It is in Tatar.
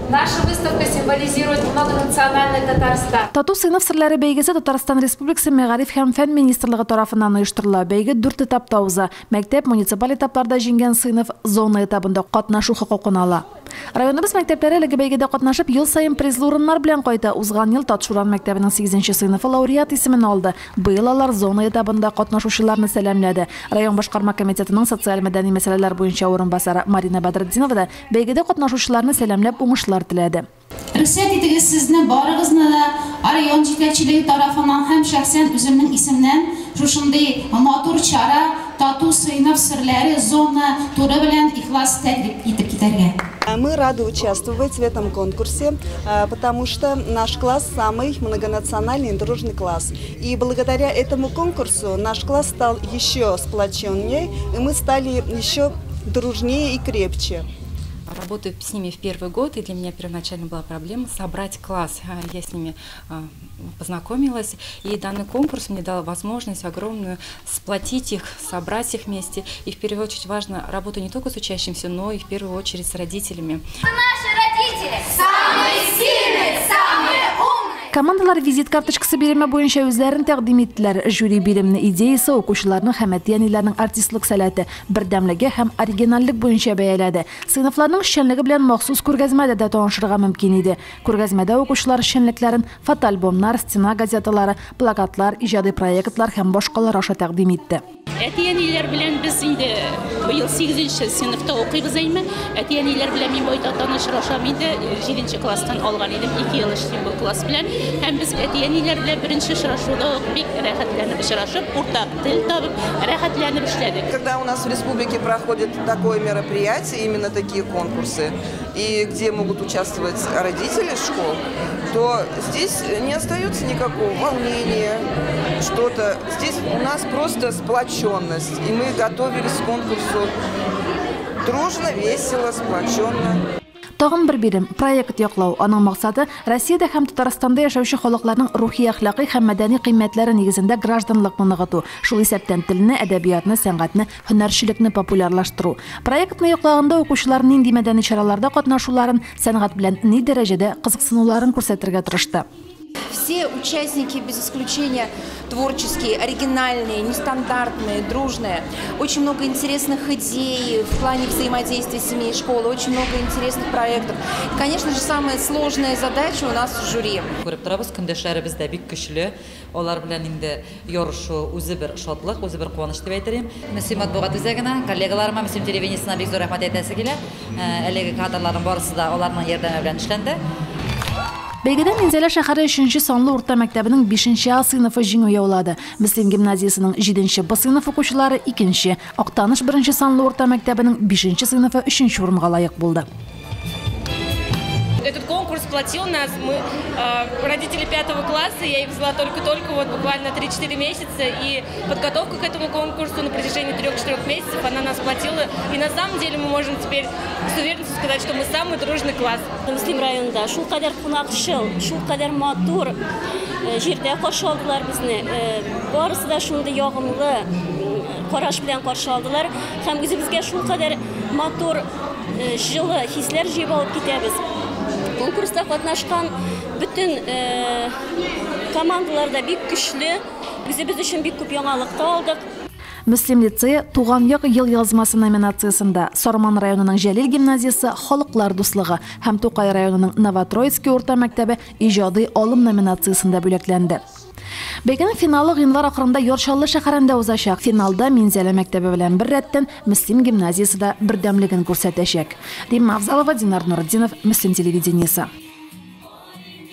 Наша выставка символизирует многонациональный Татарстан. Тату сыйныф серләре бәйгесе Татарстан Республикасы Мәгариф һәм фән министрлыгы тарафыннан оештырыла. Бәйге дүрт этапта уза. Мәктәп муниципаль этапларда җиңгән сыйныф зона этабында катнашу хокукын ала. Районыбыз мәктәпләре әлеге бәйгедә катнашып, ел саен призлы урыннар белән кайта. Узган ел Татшуран мәктәбенең 8 сыйныфы лауреат исемен алды. Быел алар зона этабында катнашучыларны сәламләде. Район башкарма комитетының социаль-мәдәни мәсьәләләр буенча урынбасары Марина Бәдретдинова да бәйгедә катнашучыларны сәламләп уңышлар теләде. Рөхсәт итегез сезне барыгызны да район җитәкчелеге тарафыннан һәм шәхсән үземнең исемнән шушындый матур чара «Тату сыйныф серләре» зона туры белән ихлас тәбрик итеп китәргә. Мы рады участвовать в этом конкурсе, потому что наш класс самый многонациональный и дружный класс. И благодаря этому конкурсу наш класс стал еще сплоченнее, и мы стали еще дружнее и крепче. Работаю с ними в первый год, и для меня первоначально была проблема собрать класс. Я с ними познакомилась, и данный конкурс мне дал возможность огромную сплотить их, собрать их вместе. И в первую очередь важно работу не только с учащимися, но и в первую очередь с родителями. Наши родители самые сильные, самые умные! Командалар визит карточкасы биреме буенча үзләрен тәкъдим иттеләр. Жюри биремне идеясы, укучыларның һәм әти-әниләрнең артистлык сәләте, бердәмлеге һәм оригинальлек буенча бәяләде. Сыйныфларның эшчәнлеге белән махсус күргәзмәдә дә танышырга мөмкин иде. Күргәзмәдә укучылар эшчәнлекләрен фотоальбомнар, стена газеталары, плакатлар, иҗади проектлар һәм башкалар аша тәкъдим итте. Әти-әниләр белән без инде быел 8 сыйныфта укыйбыз әйме. Әти-әниләр белән мин байтактан очрашам инде. 7 класстан алган идем, 2 ел эшлим бу класс белән. Һәм без әти-әниләр белән беренче очрашуда ук бик рәхәтләнеп очрашып, уртак тел табып, рәхәтләнеп эшләдек. Когда у нас в республике проходит такое мероприятие, именно такие конкурсы, и где могут участвовать родители школ, то здесь не остается никакого волнения, что-то. Здесь у нас просто сплоченность, и мы готовились к конкурсу дружно, весело, сплоченно. Тагын бер бирем – проект яклау. Аның максаты Россиядә һәм Татарстанда яшәүче халыкларның рухи, әхлакый һәм мәдәни кыйммәтләре нигезендә гражданлыкны ныгыту, шул исәптән телне, әдәбиятны, сәнгатьне, һөнәрчелекне популярлаштыру. Проектны яклаганда укучылар нинди мәдәни чараларда катнашуларын, сәнгать белән ни дәрәҗәдә кызыксынуларын күрсәтергә тырышты. Все участники, без исключения, творческие, оригинальные, нестандартные, дружные. Очень много интересных идей в плане взаимодействия семьи и школы, очень много интересных проектов. И, конечно же, самая сложная задача у нас в жюри. Күреп торабыз, көндәшләребез дә бик көчле. Алар белән инде ярышу үзе бер шатлык, үзе бер куаныч дип әйтер идем. Мөслим матбугат үзәгенә, коллегаларыма, Мөслим телевидениесенә бик зур рәхмәт әйтәсе килә. Әлеге кадрларның барысы да аларның ярдәме белән эшләнде. Бәйгедә Минзәлә шәһәре 3 санлы урта мәктәбенең 5 А сыйныфы җиңү яулады. Мөслим гимназиясенең 7 Б сыйныф укучылары 2, Актаныш 1 санлы урта мәктәбенең 5 сыйныфы 3 урынга лаек булды. Этот конкурс сплотил нас. Мы родители 5 класса, я их взяла только-только, вот буквально 3-4 месяца, и подготовка к этому конкурсу на протяжении 3-4 месяцев, она нас сплотила. И на самом деле мы можем теперь с уверенностью сказать, что мы самый дружный класс. Мөслим районында шулкадәр кунакчыл, шулкадәр матур җирдә каршы алдылар безне. Барысы да шундый ягымлы караш белән каршы алдылар. Һәм үзебезгә шулкадәр матур җылы хисләр җыеп алып китәбез. Конкурста катнашкан бөтен командалар да бик көчле. Үзебез өчен бик күп яңалык та алдык. Мөслим лицее «Туган як ел язмасы» номинациясендә Сарман районының Җәлил гимназиясе «Халыклар дуслыгы» һәм Тукай районының Новотроицкий урта мәктәбе «Иҗади алым» номинациясендә бүләкләнде. Бәйгенең финалы гыйнвар ахырында Яр Чаллы шәһәрендә узачак. Финалда Минзәлә мәктәбе белән бер рәттән Мөслим гимназиясе дә бердәмлеген күрсәтәчәк. Римма Авзалова, Динар Нуретдинов, Мөслим телевидениесе.